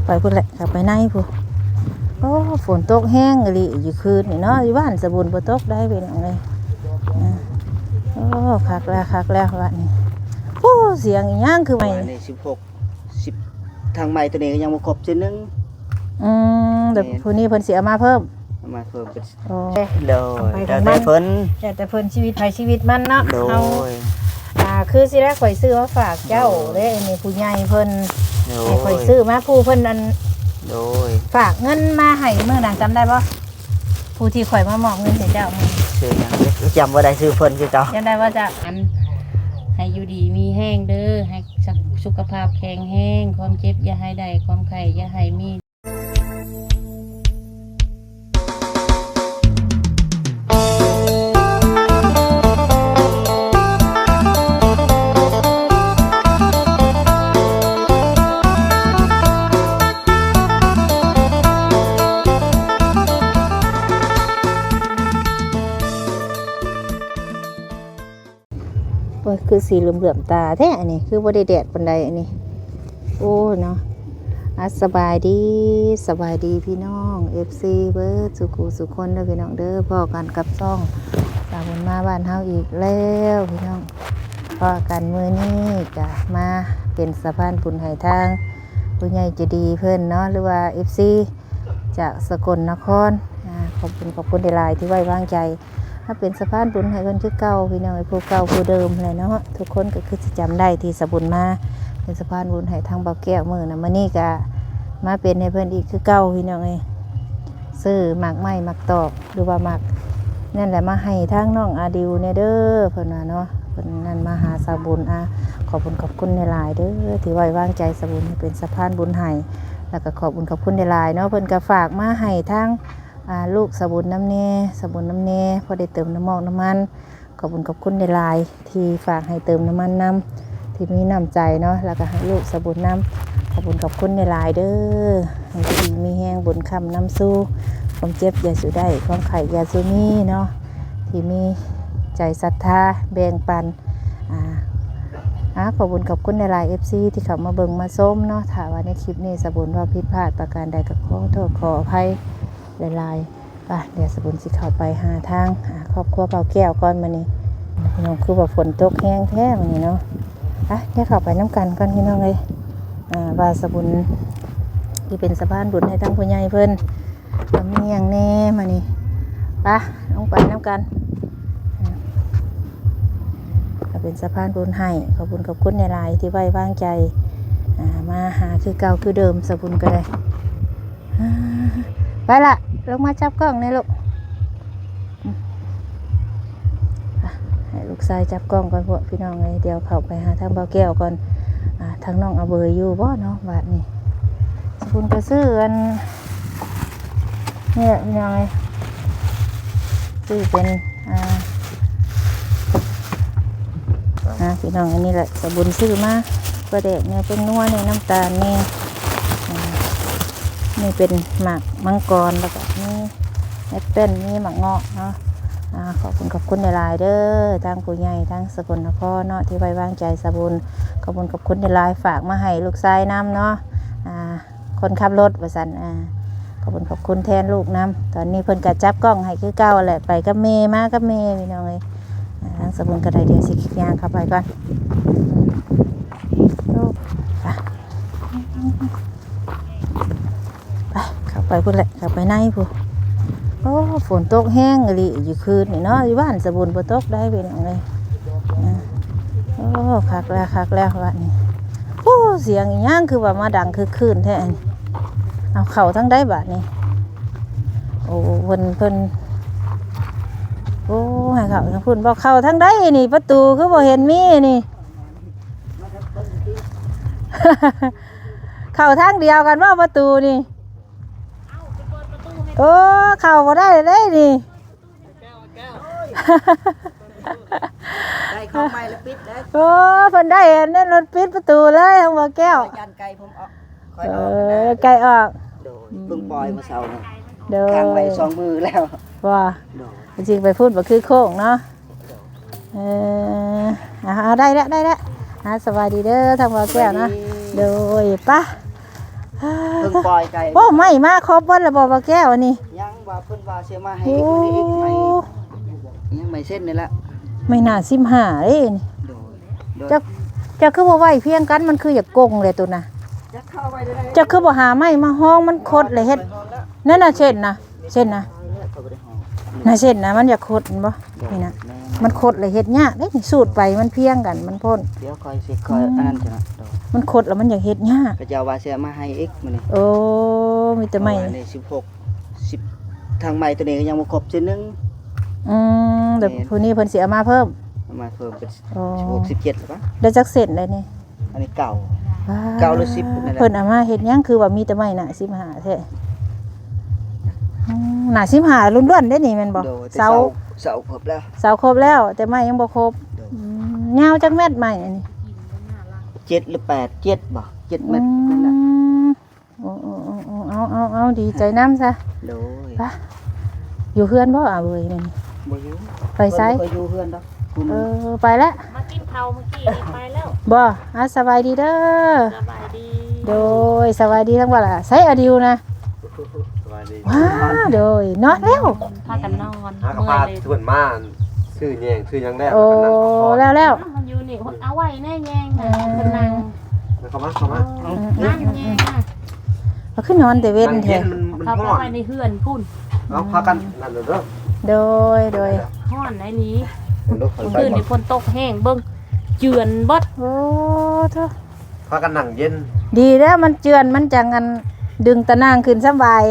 ໄປພຸ້ນແຫຼະ ເຂົ້າໄປໃນພຸ້ນ. ໂອ້ ຝົນຕົກແຮງອີ່ຫຼີຢູ່ຄືນນີ້ເນາະ ຢູ່ບ້ານສະບຸນບໍ່ຕົກໄດ໋ພີ່ນ້ອງເອີຍ. ໂອ້ ຄັກແລ້ວ ຄັກແລ້ວບັດນີ້. ໂອ້ ສຽງອີ່ຫຍັງຄືໄໝ? ນີ້ສິບຫົກ ສິບ ທາງໄມ້ໂຕນີ້ກໍຍັງບໍ່ຄົບເສັ້ນໜຶ່ງ. ອືມ ແຕ່ຜູ້ນີ້ເພິ່ນຊິເອົາມາເພີ່ມ ເອົາມາເພີ່ມເປັນ ໂອ້ ໂດຍ ແລ້ວແຕ່ເພິ່ນ ແລ້ວແຕ່ເພິ່ນ ຊີວິດໃຜຊີວິດມັນເນາະ. ໂດຍ ເຮົາ ອ່າ ຄືຊິໄດ້ ຂ້ອຍຊື້ມາຝາກເຈົ້າເດ້ ອັນນີ້ຜູ້ໃຫຍ່ເພິ່ນ ໂດຍ ໃຫ້ຂ້ອຍຊື້ມາ ຜູ້ເພິ່ນອັນ ໂດຍ ຝາກເງິນມາໃຫ້ມື້ນັ້ນ ຈຳໄດ້ບໍ່? ຜູ້ທີ່ຂ້ອຍມາມອບເງິນໃຫ້ເຈົ້າ ຊື່ຫຍັງ? ຈຳບໍ່ໄດ້ຊື່ເພິ່ນຄືເກົ່າ. ຈຳໄດ້ບໍ່ເຈົ້າ? ອັນ ໃຫ້ຢູ່ດີມີແຮງເດີ ໃຫ້ສຸຂະພາບແຂງແຮງ ຄວາມເຈັບຢ່າໃຫ້ໄດ້ ຄວາມໄຂ້ຢ່າໃຫ້ມີ. ໂອ້ຍ ຄືສີເຫຼື້ອມໆຕາແທ້ອັນນີ້ ຄືບໍ່ໄດ້ແດດປານໃດອັນນີ້. ໂອ້ຍເນາະ ອ່ະ ສະບາຍດີ ສະບາຍດີພີ່ນ້ອງ ເອັຟຊີ ເບິດສູ່ຄູ່ສູ່ຄົນເດີພີ່ນ້ອງເດີ. ພໍ້ກັນກັບຊ່ອງສາວບຸນມາບ້ານເຮົາອີກແລ້ວພີ່ນ້ອງ. ພໍ້ກັນມື້ນີ້ກະມາເປັນສະພານບຸນໃຫ້ທາງຜູ້ໃຫຍ່ໃຈດີເພິ່ນເນາະ ຫຼືວ່າ ເອັຟຊີ ຈາກສະກົນນະຄອນ. ອາ ຂອບຄຸນ ຂອບຄຸນຫຼາຍໆທີ່ໄວ້ວາງໃຈມາເປັນສະພານບຸນໃຫ້ເພິ່ນຄືເກົ່າ ພີ່ນ້ອງເອີຍ ຜູ້ເກົ່າຜູ້ເດີມແຫຼະເນາະ. ທຸກຄົນກໍຄືຊິຈຳໄດ້ທີ່ສາວບຸນມາເປັນສະພານບຸນໃຫ້ທາງບ່າວແກ້ວມື້ນະ ມື້ນີ້ກໍມາເປັນໃຫ້ເພິ່ນອີກຄືເກົ່າ ພີ່ນ້ອງເອີຍ. ຊື້ໝາກໄມ້ໝາກຕອກ ຫຼືວ່າໝາກນັ້ນແຫຼະ ມາໃຫ້ທາງນ້ອງອາດິວແດ່ເດີ ເພິ່ນວ່າເນາະ. ເພິ່ນນັ້ນມາຫາສາວບຸນ. ອາ ຂອບຄຸນຂອບຄຸນຫຼາຍໆເດີ ທີ່ໄວ້ວາງໃຈສາວບຸນໃຫ້ເປັນສະພານບຸນໃຫ້ ແລ້ວກໍຂອບຄຸນຂອບຄຸນຫຼາຍໆເນາະ. ເພິ່ນກໍຝາກມາໃຫ້ທາງ ອ່າ ລູກສາວບຸນນຳແດ່ ສາວບຸນນຳແດ່ ພໍໄດ້ເຕີມນ້ຳມອກນ້ຳມັນ. ຂອບຄຸນຂອບຄຸນຫຼາຍໆທີ່ຝາກໃຫ້ເຕີມນ້ຳມັນນຳ ທີ່ມີນ້ຳໃຈເນາະ ແລ້ວກໍໃຫ້ລູກສາວບຸນນຳ. ຂອບຄຸນຂອບຄຸນຫຼາຍໆເດີ ໃຫ້ຢູ່ດີມີແຮງ ບຸນຄ້ຳນຳສູ່ ຄວາມເຈັບຢ່າສູ່ໄດ້ ຄວາມໄຂ້ຢ່າສູ່ມີເນາະ ທີ່ມີໃຈສັດທາແບ່ງປັນ. ອາ ອາ ຂອບຄຸນຂອບຄຸນຫຼາຍໆ ເອັຟຊີ ທີ່ເຂົ້າມາເບິ່ງມາຊົມເນາະ. ຖ້າວ່າໃນຄລິບນີ້ສາວບຸນເວົ້າຜິດພາດປະການໃດ ກໍຂໍໂທດຂໍອະໄພຫຼາຍໆ. ໄປ ດຽວສາວບຸນຊິເຂົ້າໄປຫາທາງ ອາ ຄອບຄົວບ່າວແກ້ວກ່ອນມື້ນີ້. ພີ່ນ້ອງ ຄືວ່າຝົນຕົກແຮງແທ້ມື້ນີ້ເນາະ. ໄປ ດຽວເຂົ້າໄປນຳກັນກ່ອນພີ່ນ້ອງເອີຍ ອາ ວ່າສາວບຸນຊິເປັນສະພານບຸນໃຫ້ທາງຜູ້ໃຫຍ່ເພິ່ນ ວ່າມີຫຍັງແດ່ມື້ນີ້. ໄປ ລົງໄປນຳກັນ ອາ ກໍເປັນສະພານບຸນໃຫ້. ຂອບຄຸນຂອບຄຸນຫຼາຍໆທີ່ໄວ້ວາງໃຈ ອາ ມາຫາຄືເກົ່າຄືເດີມ ສາວບຸນກໍໄດ້. ໄປລະ ລົງມາຈັບກ້ອງແດ່ລູກ. ອາ ໃຫ້ລູກຊາຍຈັບກ້ອງກ່ອນພວກພີ່ນ້ອງເອີຍ. ດຽວເຂົ້າໄປຫາທາງບ່າວແກ້ວກ່ອນ. ອາ ທາງນ້ອງອາເບີຢູ່ບໍ່ເນາະບາດນີ້. ສາວບຸນກໍຊື້ອັນນີ້ແຫຼະພີ່ນ້ອງເອີຍ ຊື້ເປັນ ອ່າ ອ່າ ພີ່ນ້ອງ ອັນນີ້ແຫຼະ ສາວບຸນຊື້ມາ ປາແດກແດ່ ແປ້ງນົວແດ່ ນ້ຳຕານແດ່. ອ່າ ນີ້ເປັນໝາກມັງກອນ ແລ້ວກໍມີແອັບເປິ້ນ ມີໝາກເງາະເນາະ. ອ່າ ຂອບຄຸນຂອບຄຸນຫຼາຍໆເດີ ທາງຜູ້ໃຫຍ່ທາງສະກົນນະຄອນເນາະ ທີ່ໄວ້ວາງໃຈສາວບຸນ. ຂອບຄຸນຂອບຄຸນຫຼາຍໆ ຝາກມາໃຫ້ລູກຊາຍນຳເນາະ ອ່າ ຄົນຂັບລົດວ່າຊັ້ນ. ອ່າ ຂອບຄຸນຂອບຄຸນແທນລູກນຳ. ຕອນນີ້ເພິ່ນກໍຈັບກ້ອງໃຫ້ຄືເກົ່າແຫຼະ ໄປກັບແມ່ ມາກັບແມ່ ພີ່ນ້ອງເອີຍ. ອ່າ ທາງສາວບຸນກໍໄດ້ ດຽວຊິຍ່າງເຂົ້າໄປກ່ອນ. ໂອ້ ໄປ ໄປ ເຂົ້າໄປພຸ້ນແຫຼະ ເຂົ້າໄປໃນພຸ້ນ. ໂອ້ ຝົນຕົກແຮງອີ່ຫຼີຢູ່ຄືນນີ້ເນາະ ຢູ່ບ້ານສາວບຸນບໍ່ຕົກໄດ໋ ພີ່ນ້ອງເອີຍ. ອ່າ ໂອ້ ຄັກແລ້ວ ຄັກແລ້ວບັດນີ້. ໂອ້ ສຽງອີ່ຫຍັງຄືວ່າມາດັງຄຶກຄື້ນແທ້ອັນນີ້. ເອົາ ເຂົ້າທາງໃດບາດນີ້? ໂອ້ ເພິ່ນ ເພິ່ນ ໂອ້ ໃຫ້ເຂົ້າທາງພຸ້ນບໍ່? ເຂົ້າທາງໃດນີ້? ປະຕູຄືບໍ່ເຫັນມີນີ້? ເຂົ້າທາງດຽວກັນບໍ່ປະຕູນີ້? ໂອ້ ເຂົ້າບໍ່ໄດ້ເດ້ນີ້. ໄດ້ຂອງໃໝ່ລະປິດເດ້. ໂອ້ ເພິ່ນໄດ້ອັນນັ້ນລະປິດປະຕູເລີຍ ທາງບ່າວແກ້ວ. ຢ້ານໄກ່ຜົມອອກ ຂ້ອຍອອກ ເອີ ໄກ່ອອກ. ໂດຍ ເພິ່ງປ່ອຍມື້ເຊົ້ານີ້. ໂດຍ ຄ້າງໄວ້ສອງມື້ແລ້ວ. ວ່າ ໂດຍ ຊິໄປພຸ້ນບໍ່ຄືໂຄ້ງເນາະ. ເອີ ເອົາ ເອົາ ໄດ້ແລ້ວ ໄດ້ແລ້ວ. ອ່າ ສະບາຍດີເດີ ທາງບ່າວແກ້ວເນາະ. ສະບາຍດີ. ໂດຍ ປະ ເພິ່ງປ່ອຍໄກ່ ໂອ້ ໄມ້ມາຄົບເບິດແລ້ວບໍ່ ບ່າວແກ້ວ ອັນນີ້? ຍັງວ່າເພິ່ນວ່າຊິມາໃຫ້ອີກ ໂອ້ ມື້ນີ້ອີກ ໄມ້ ຍັງໄມ້ເສັ້ນນີ້ລະ ໄມ້ໜ້າສິບຫ້າເດ້ນີ້. ໂດຍ ໂດຍ ເຈົ້າ ເຈົ້າຄືບໍ່ໄວ້ພຽງກັນ ມັນຄືຢາກກົງແຫຼະໂຕນະ. ຈັກເຂົ້າໄວ້ໄດ້ ເຈົ້າຄືບໍ່ຫາໄມ້ມາຮອງ ມັນຄົດແລ້ວເຮັດ ນັ້ນນະ ເສັ້ນນະ ເສັ້ນນະ ນະ ເສັ້ນນະ ມັນຢາກຄົດ ເຫັນບໍ່? ໂດຍ ນີ້ນະ ແມ່ນ ມັນຄົດແລ້ວເຮັດຍາກເດ້ນີ້ ສູດໄປມັນພຽງກັນ ມັນພົ້ນ. ດຽວຂ້ອຍຊິ ຂ້ອຍ ອືມ ອັນນັ້ນຊະນະ ໂດຍ ມັນຄົດແລ້ວມັນຢາກເຮັດຍາກ. ເຂົາເຈົ້າວ່າຊິເອົາມາໃຫ້ອີກມື້ນີ້. ໂອ້ ມີແຕ່ໄມ້ ເພາະວ່ານີ້ສິບຫົກ ສິບ ທາງໄມ້ໂຕນີ້ກໍຍັງບໍ່ຄົບເສັ້ນໜຶ່ງ. ອືມ ແຕ່ ແມ່ນ ຜູ້ນີ້ເພິ່ນຊິເອົາມາເພີ່ມ ເອົາມາເພີ່ມເປັນ ໂອ້ ສິບຫົກ ສິບເຈັດແລ້ວປະ? ໄດ້ຈັກເສັ້ນແລ້ວນີ້? ອັນນີ້ເກົ້າ ເກົ້າຫຼືສິບນີ້ແຫຼະ. ເພິ່ນເອົາມາເຮັດຫຍັງ ຄືວ່າມີແຕ່ໄມ້ໜ້າສິບຫ້າແທ້? ອືມ ໜ້າສິບຫ້າລ້ວນໆເດ້ນີ້ແມ່ນບໍ່? ໂດຍ ເສົາ ເສົາຄົບແລ້ວ ເສົາຄົບແລ້ວ ແຕ່ໄມ້ຍັງບໍ່ຄົບ. ໂດຍ ອືມ ຍາວຈັກແມັດໄມ້ອັນນີ້? ເຈັດຫຼືແປດ ເຈັດບໍ່ ເຈັດແມັດ ອືມ ນັ້ນນະ. ໂອ້ ໂອ້ ໂອ້ ໂອ້ ເອົາ ເອົາ ເອົາ ດີໃຈນຳຊະ. ໂດຍ ປະ ຢູ່ເຮືອນບໍ່ອາເວີຍ? ແມ່ນ ບໍ່ຢູ່ ໄປໃສ? ເພິ່ນບໍ່ຄ່ອຍຢູ່ເຮືອນດອກ. ເອີ ໄປແລ້ວ ມາກິນເຂົ້າມື້ກີ້ນີ້ໄປແລ້ວ. ບໍ່ ອາ ສະບາຍດີເດີ. ສະບາຍດີ ໂດຍ ສະບາຍດີທັງວ່າລະ ໃສອາດິວນະ? ສະບາຍດີ ວ້າ ໂດຍ ນອນແລ້ວ ພາກັນນອນ ຫາກະພາເພິ່ນມາ ຊື້ແຍງຊື້ຫຍັງແລ້ວ ໂອ້ ແລ້ວໆ ມັນຢູ່ນີ້ ເອົາໄວ້ແນ່ແຍງ ເອີ ເພິ່ນນັ່ງ ເຂົ້າມາ ເຂົ້າມາ ນັ່ງແຍງ ເອົາ ຄືນອນແຕ່ເວັນແທ້ ມັນ ມັນຮ້ອນ ເອົາໄປໄວ້ໃນເຮືອນພຸ້ນ ເອົາ ພາກັນນັ້ນເດີ ໂດຍ ໂດຍ ຮ້ອນໄດ໋ນີ້ ເບິ່ງດູ ມື້ຄືນນີ້ຝົນຕົກແຮງ ເບິ່ງ ເຈື່ອນເບິດ ໂອ້ ໂທ້ ພາກັນນັ່ງເຢັນ ດີແລ້ວມັນເຈື່ອນ ມັນຈັ່ງອັນ ດຶງຕາໜ່າງຂຶ້ນສຳບາຍ.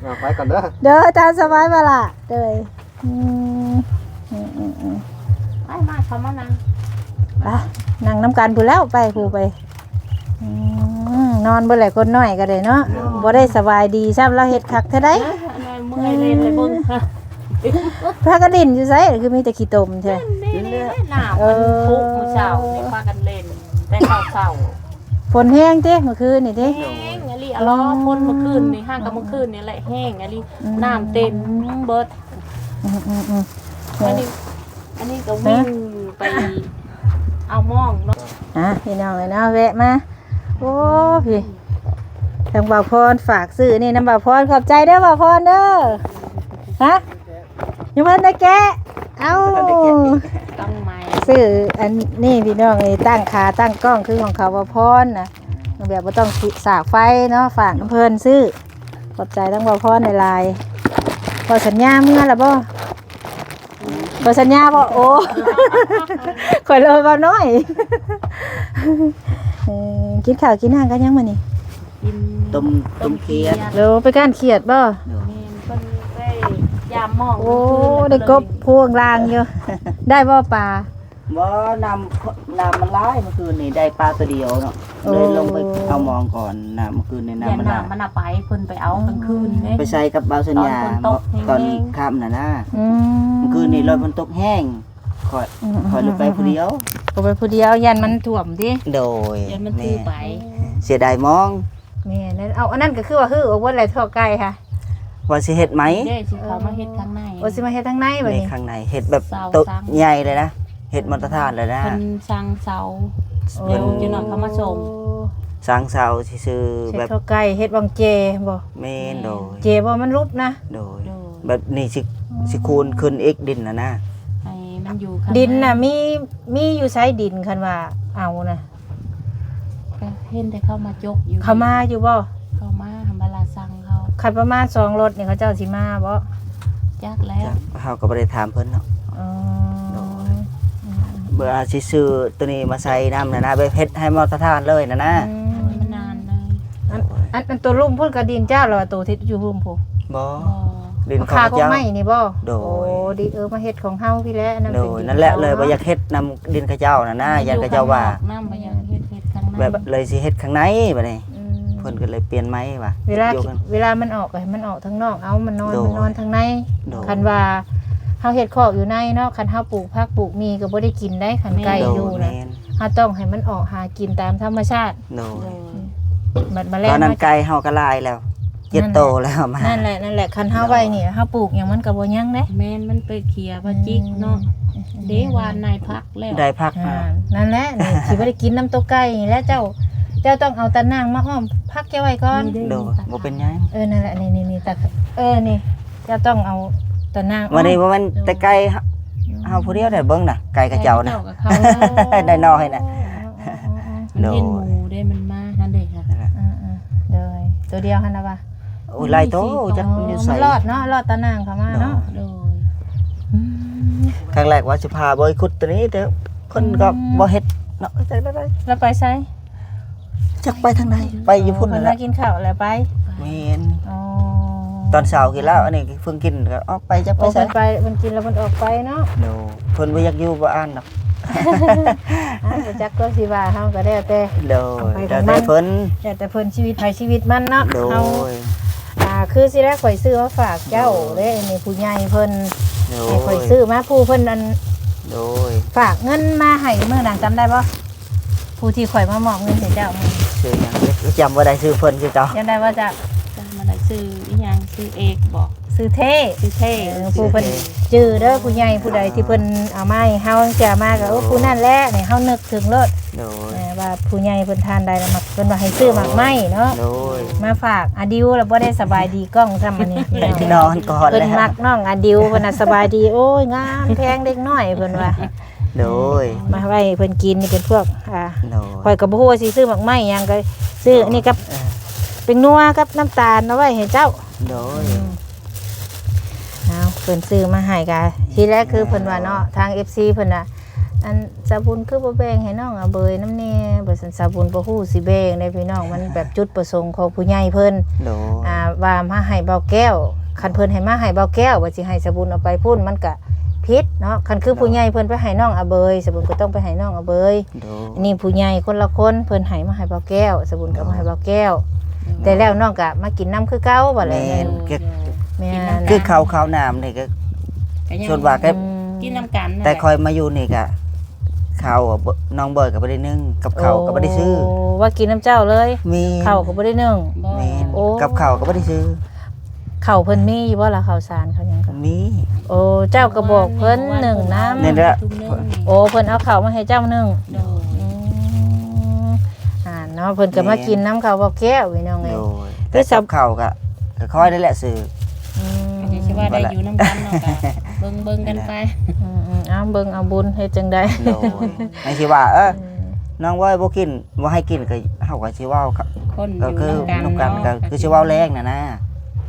ເອົາ ໄປກ່ອນເດີ ເດີ ຕາມສະບາຍ ບໍ່ລະ ເດີ ອືມ ອືມ ອືມ ອືມ ໄປ ມາ ເຂົ້າມານັ່ງ ໄປ ນັ່ງນຳກັນພຸ້ນແລ້ວ ໄປ ຜູ້ໄປ ອືມ ນອນເບິດແຫຼະ ຄົນນ້ອຍກໍໄດ້ເນາະ ເອີ ບໍ່ໄດ້ສະບາຍດີຊ້ຳ ລາວເຮັດຄັກແທ້ໃດ ເມື່ອຍເລີຍ ໄປເບິ່ງ ພາກັນຫຼິ້ນຢູ່ໃສ ຄືມີແຕ່ຂີ້ຕົມແທ້ ນີ້ ນີ້ ນີ້ ນ້ຳ ເອີ ມັນພຸມື້ເຊົ້ານີ້ ພາກັນຫຼິ້ນແຕ່ເຊົ້າໆ ຝົນແຮງຕິ ມື້ຄືນນີ້ຕິ ແຮງອີ່ຫຼີ ອາ ອໍ ຝົນມື້ຄືນນີ້ ຫາກະມື້ຄືນນີ້ແຫຼະ ແຮງອີ່ຫຼີ ອືມ ນ້ຳເຕັມເບິດ ອືມໆໆ ອັນນີ້ ອັນນີ້ກໍ ຮະ ວິ່ງໄປເອົາມອງເນາະ ອ່ະ ພີ່ນ້ອງເອີຍເນາະ ແວະມາ ໂອ້ ພີ່ ທາງບ່າວພອນຝາກຊື້ນີ້ນຳບ່າວພອນ ຂອບໃຈເດີບ່າວພອນເດີ ຮະ ຍັງບໍ່ທັນໄດ້ແກະ ເອົ້າ ຍັງບໍ່ທັນໄດ້ແກະ ຕ້ອງໃໝ່ ຊື້ອັນນີ້ພີ່ນ້ອງເອີຍ ຕັ້ງຂາຕັ້ງກ້ອງຄືຂອງເຂົາບ່າວພອນນະ ແບບບໍ່ຕ້ອງສາກໄຟເນາະ ຝາກນຳເພິ່ນຊື້ ຂອບໃຈທາງບ່າວພອນຫຼາຍໆ ເວົ້າສັນຍາເມືອລະບໍ່? ບໍ່ສັນຍາບໍ່? ໂອ້ ຂ້ອຍເລີຍເວົ້ານ້ອຍ ເອີ ກິນຂ້າວກິນຫຍັງກັນຍັງມື້ນີ້? ກິນຕົ້ມ ຕົ້ມຂຽດ ໂດ ໄປກ້ານຂຽດບໍ່? ໂດ ແມ່ນ ເພິ່ນໄປຢາມມອງ ໂອ້ ໄດ້ກົບພວງລາງຢູ່ ໄດ້ບໍ່ປາ? ບໍ່ ນ້ຳ ນ້ຳມັນຫຼາຍ ເມື່ອຄືນນີ້ໄດ້ປາຕົວດຽວເນາະ ໂອ້ ເລີຍລົງໄປເອົາມອງກ່ອນ ນ້ຳ ເມື່ອຄືນນີ້ນ້ຳມັນຫຼາຍ ນ້ຳມັນນະໄປ ເພິ່ນໄປເອົາກາງຄືນເດ້ ໄປໃສ່ກັບບ່າວສັນຍາ ຕອນຝົນຕົກແຮງໆ ຕອນຄ່ຳນະນະ ອືມ ເມື່ອຄືນນີ້ລົດມັນຕົກແຮງ ຂ້ອຍ ອືມໆໆ ຂ້ອຍລົງໄປຜູ້ດຽວ ກໍໄປຜູ້ດຽວ ຢ້ານມັນຖ້ວມຕິ ໂດຍ ຢ້ານມັນຖືໄປ ແມ່ນ ເສຍດາຍມອງ ແມ່ນ ເອົາ ອັນນັ້ນກໍຄືວ່າຮື້ອອກເບິດແຫຼະ ເທາະໄກ່ຫະ ວ່າຊິເຮັດໃໝ່ ເດ້ ຊິເຂົ້າມາເຮັດທາງໃນ ໂອ້ ຊິມາເຮັດທາງໃນບັດນີ້ ທາງໃນ ເຮັດແບບໂຕະໃຫຍ່ເລີຍນະ ເຮັດມາດຕະຖານເລີຍນະ ເພິ່ນສັ່ງເສົາ ໂອ້ ເພິ່ນ ເຈົ້າໜ້ອຍເຂົາມາສົ່ງ ສັ່ງເສົາຊື່ໆ ແບບເຮັດເທາະໄກ່ ເຮັດບັງແຈບໍ່? ແມ່ນ ໂດຍ ແຈບໍ່ ມັນຫຼຸບນະ ໂດຍ ໂດຍ ແບບນີ້ຊິ ອືມ ຊິຄູນຂຶ້ນອີກດິນນະນະ ໃຫ້ມັນຢູ່ຂ້າງໃນ ດິນນະ ມີ ມີຢູ່ໃສດິນ ຄັນວ່າເອົານະ? ກໍເຫັນແຕ່ເຂົາມາຈົກຢູ່ ເຂົາມາຢູ່ບໍ່? ເຂົາມາ ຫັ້ນບັດລະສັ່ງເຂົາ ຄັນປະມານສອງລົດນີ້ ເຂົາເຈົ້າຊິມາບໍ່? ຈັກແລ້ວ ຈັກ ເຮົາກໍບໍ່ໄດ້ຖາມເພິ່ນເນາະ ອໍ ໂດຍ ອືມໆ ເພື່ອຊິຊື້ໂຕນີ້ມາໃສ່ນຳນະນະ ແບບເຮັດໃຫ້ມາດຕະຖານເລີຍນະນະ ອືມ ໃຫ້ມັນນານເລີຍ ອັນ ອັນ ອັນໂຕລຸ່ມພຸ້ນກໍດິນເຈົ້າ ຫຼືວ່າໂຕທີ່ຢູ່ລຸ່ມພຸ້ນ? ບໍ່ ບໍ່ ດິນຂອງເຂົາເຈົ້າ ຄາກົກໄມ້ນີ້ບໍ່? ໂດຍ ໂອ້ ດິນ ເອີ ມາເຮັດຂອງເຮົາພີ້ແຫຼະ ນັ້ນເປັນດິນເຂົາເນາະ ໂດຍ ນັ້ນແຫຼະ ເລີຍບໍ່ຢາກເຮັດນຳດິນເຂົາເຈົ້ານະນະ ຢ້ານເຂົາເຈົ້າວ່າ ມັນຢູ່ຂ້າງນອກນຳ ບໍ່ຢາກເຮັດ ເຮັດຂ້າງໃນ ແບບເລີຍຊິເຮັດຂ້າງໃນບັດນີ້ ອືມ ເພິ່ນກໍເລີຍປ່ຽນໃໝ່ວ່າ ເວລາ ເວລາມັນອອກກໍໃຫ້ມັນອອກທາງນອກເອົາ ມັນນອນ ໂດຍ ມັນນອນທາງໃນ ໂດຍ ຄັນວ່າເຮົາເຮັດຄອກຢູ່ໃນເນາະ ຄັນເຮົາປູກຜັກປູກໝີ່ກໍບໍ່ໄດ້ກິນໄດ໋ ຄັນໄກ່ຢູ່ນະ ແມ່ນ ເຮົາຕ້ອງໃຫ້ມັນອອກຫາກິນຕາມທຳມະຊາດ ໂດຍ ໂດຍ ບັດມາແລ້ງ ຕອນນັ້ນໄກ່ເຮົາກໍຫຼາຍແລ້ວ ເຈັດໂຕແລ້ວມາ ນັ້ນແຫຼະ ນັ້ນແຫຼະ ຄັນເຮົາໄວ້ນີ້ ເຮົາປູກຫຍັງມັນກໍບໍ່ຍັງເດ້ ແມ່ນ ມັນໄປເຂຍ ອືມ ໄປຈິກເນາະ ອືມ ເດ້ ຫວ່ານນາຍຜັກແລ້ວ ໄດ້ຜັກ ອ່າ ນັ້ນແຫຼະ ນີ້ຊິບໍ່ໄດ້ກິນນຳໂຕໄກ່ນີ້ແຫຼະເຈົ້າ ເຈົ້າຕ້ອງເອົາຕາໜ່າງມາອ້ອມຜັກເຈົ້າໄວ້ກ່ອນ. ນີ້ເດ້ ໂດຍ ນີ້ຕາ ບໍ່ເປັນຫຍັງ. ເອີ ນັ້ນແຫຼະ ນີ້ ນີ້ ນີ້ ຕາ ເອີ ນີ້ ເຈົ້າຕ້ອງເອົາຕາໜ່າງອ້ອມ. ມື້ນີ້ບໍ່ແມ່ນແຕ່ໄກ ເຮົາ ເຮົາຜູ້ດຽວໄດ້ເບິ່ງນະ ໄກກະເຈົ້ານະ ໄກກະເຈົ້າກະເຂົາ ໄດ້ນ້ອຍນະ. ເອີ ເອີ ເອີ ເອີ ມັນເຫັນໝູເດ້ ໂດຍ ມັນມາຫັ້ນເດ້ ເອີ ເອີ ໂດຍ ໂຕດຽວຫັ້ນລະວ່າ. ໂອ້ຍ ຫຼາຍໂຕ ຈັກມັນຢູ່ໃສ ມັນລອດເນາະ ລອດຕາໜ່າງເຂົ້າມາເນາະ. ໂດຍ ອືມ ຄັ້ງແລກວ່າຊິພາບໍ່ໃຫ້ຂຸດໂຕນີ້ ແຕ່ເພິ່ນກໍ ອືມ ບໍ່ເຮັດເນາະ ຈັກໄດ້ ແລ້ວໄປໃສ? ຈັກໄປທາງໃດ ໄປຢູ່ພຸ້ນ ເພິ່ນມາກິນເຂົ້າແລ້ວໄປ. ແມ່ນ ອໍ ຕອນເຊົ້າກິນແລ້ວ ອັນນີ້ເພິ່ງກິນກໍອອກໄປ ຈັກໄປໃສ. ໂອ້ ເພິ່ນໄປ ເພິ່ນກິນແລ້ວເພິ່ນອອກໄປເນາະ. ໂດຍ ເພິ່ນບໍ່ຢາກຢູ່ບໍ່ອ່ານດອກ. ອ້າວ ບໍ່ຈັກຄວາມຊິວ່າ ເຮົາກໍແລ້ວແຕ່ ໂດຍ ຂອງໃຜຂອງມັນ ແລ້ວແຕ່ເພິ່ນ ແລ້ວແຕ່ເພິ່ນ ຊີວິດໃຜຊີວິດມັນເນາະ. ໂດຍ ເຮົາ ອ່າ ຄືຊິໄດ້ຂ້ອຍຊື້ມາຝາກເຈົ້າ ໂດຍ ເດ້ ອັນນີ້ຜູ້ໃຫຍ່ເພິ່ນ ໂດຍ ໃຫ້ຂ້ອຍຊື້ມາ ຜູ້ເພິ່ນອັນ ໂດຍ ຝາກເງິນມາໃຫ້ມື້ນັ້ນ ຈຳໄດ້ບໍ່? ຜູ້ທີ່ຂ້ອຍມາມອບເງິນໃຫ້ເຈົ້າ ຊື່ຫຍັງ? ຈຳບໍ່ໄດ້ຊື່ເພິ່ນຄືເກົ່າ. ຈຳໄດ້ບໍ່ເຈົ້າ? ຈຳບໍ່ໄດ້ຊື່ອີ່ຫຍັງ ຊື່ເອກບໍ? ຊື່ເທ່ ຊື່ເທ່ ເອີ ເອີ ຜູ້ເພິ່ນ ຊື່ເທ່ ຈື່ເດີ ຜູ້ໃຫຍ່ຜູ້ໃດທີ່ເພິ່ນເອົາມາໃຫ້ເຮົາ ເອົາມາກໍ ໂອ້ ໂດຍ ຜູ້ນັ້ນແຫຼະ ນີ້ເຮົານຶກເຖິງໂລດ. ໂດຍ ເອີ ວ່າຜູ້ໃຫຍ່ເພິ່ນທ່ານໃດລະມັກ ເພິ່ນວ່າໃຫ້ຊື້ໝາກໄມ້ເນາະ. ໂດຍ ມາຝາກອາດິວ ລະບໍ່ໄດ້ສະບາຍດີກ້ອງຊ້ຳ ອັນນີ້ ນອນກ່ອນ ເພິ່ນມັກນ້ອງອາດິວ ເພິ່ນນະ ສະບາຍດີ ໂອ້ຍ ງາມແພງເດັກນ້ອຍ ເພິ່ນວ່າ. ໂດຍ ມາໄວ້ໃຫ້ເພິ່ນກິນ ນີ້ເປັນພວກ ອ່າ ໂດຍ ຂ້ອຍກໍບໍ່ຮູ້ວ່າຊິຊື້ໝາກໄມ້ຫຍັງ ກໍຊື້ ເອີ ອັນນີ້ກັບ ເອີ ແປ້ງນົວກັບນ້ຳຕານເອົາໄວ້ໃຫ້ເຈົ້າ. ໂດຍ ອືມ ເອົາ ເພິ່ນຊື້ມາໃຫ້ກະ ທີແລກຄືເພິ່ນວ່າເນາະ ໂດຍ ທາງເອັຟຊີເພິ່ນວ່າ ອັນ ສາວບຸນຄືບໍ່ແບ່ງໃຫ້ນ້ອງອາເບີຍນຳແດ່ ວ່າຊັ້ນ. ສາວບຸນບໍ່ຮູ້ຊິແບ່ງໃດພີ່ນ້ອງ ມັນແບບຈຸດປະສົງຂອງຜູ້ໃຫຍ່ເພິ່ນ ໂດຍ ອ່າ ວ່າມາໃຫ້ບ່າວແກ້ວ ຄັນເພິ່ນໃຫ້ມາໃຫ້ບ່າວແກ້ວ ວ່າຊິໃຫ້ສາວບຸນເອົາໄປພຸ້ນ ມັນກະຜິດເນາະ. ຄັນຄື ໂດຍ ຜູ້ໃຫຍ່ເພິ່ນໄປໃຫ້ນ້ອງອາເບີຍ ສາວບຸນກໍຕ້ອງໄປໃຫ້ນ້ອງອາເບີຍ. ໂດຍ ອັນນີ້ຜູ້ໃຫຍ່ຄົນລະຄົນ ເພິ່ນໃຫ້ມາໃຫ້ບ່າວແກ້ວ ສາວບຸນກໍເອົາມາໃຫ້ ໂດຍ ບ່າວແກ້ວ. ໂດຍ ແຕ່ແລ້ວນ້ອງກໍມາກິນນຳຄືເກົ່າ ວ່າແລ້ວ. ແມ່ນ ແມ່ນ ຄືເຂົ້າ ເຂົ້ານ້ຳນີ້ກໍ ກໍຍັງ ສ່ວນວ່າກໍ ອືມ ກິນນຳກັນ. ແຕ່ຂ້ອຍມາຢູ່ນີ້ກໍ ເຂົ້າ ນ້ອງເບີຍກໍບໍ່ໄດ້ໜຶ້ງ ກັບເຂົ້າກໍບໍ່ໄດ້ຊື້. ໂອ້ ວ່າກິນນຳເຈົ້າເລີຍ ແມ່ນ ເຂົ້າກໍບໍ່ໄດ້ໜຶ້ງ. ບໍ່ ແມ່ນ ໂອ້ ກັບເຂົ້າກໍບໍ່ໄດ້ຊື້. ເຂົ້າເພິ່ນມີຢູ່ບໍ່ລະ ເຂົ້າສານເຂົ້າຫຍັງກໍ? ມີ. ໂອ້ ເຈົ້າກໍບອກເພິ່ນໜຶ້ງນຳ. ນີ້ແຫຼະ ໂອ້ ເພິ່ນເອົາເຂົ້າມາໃຫ້ເຈົ້າໜຶ້ງ. ໂດຍ ອືມ ອ່າ ເນາະ ເພິ່ນກໍມາ ແມ່ນ ກິນນຳເຂົ້າບ່າວແກ້ວ ພີ່ນ້ອງເອີຍ. ໂດຍ ແຕ່ກັບເຂົ້າກໍ ກໍຄ່ອຍໄດ້ແຫຼະຊື້. ອືມ ກໍຊິວ່າໄດ້ຢູ່ນຳກັນເນາະ ກໍເບິ່ງໆກັນໄປ. ອືມໆ ເອົາເບິ່ງເອົາບຸນ ເຮັດຈັ່ງໃດ. ໂດຍ ໃຫ້ຊິວ່າ ເອີ ອືມ ນ້ອງເວີຍບໍ່ກິນ ບໍ່ໃຫ້ກິນ ກໍເຮົາກໍຊິເວົ້າ ຄົນ ກໍຄືຢູ່ນຳກັນ ນຳກັນ ເນາະ ກໍຄືຊິເວົ້າແລງນັ້ນນະ.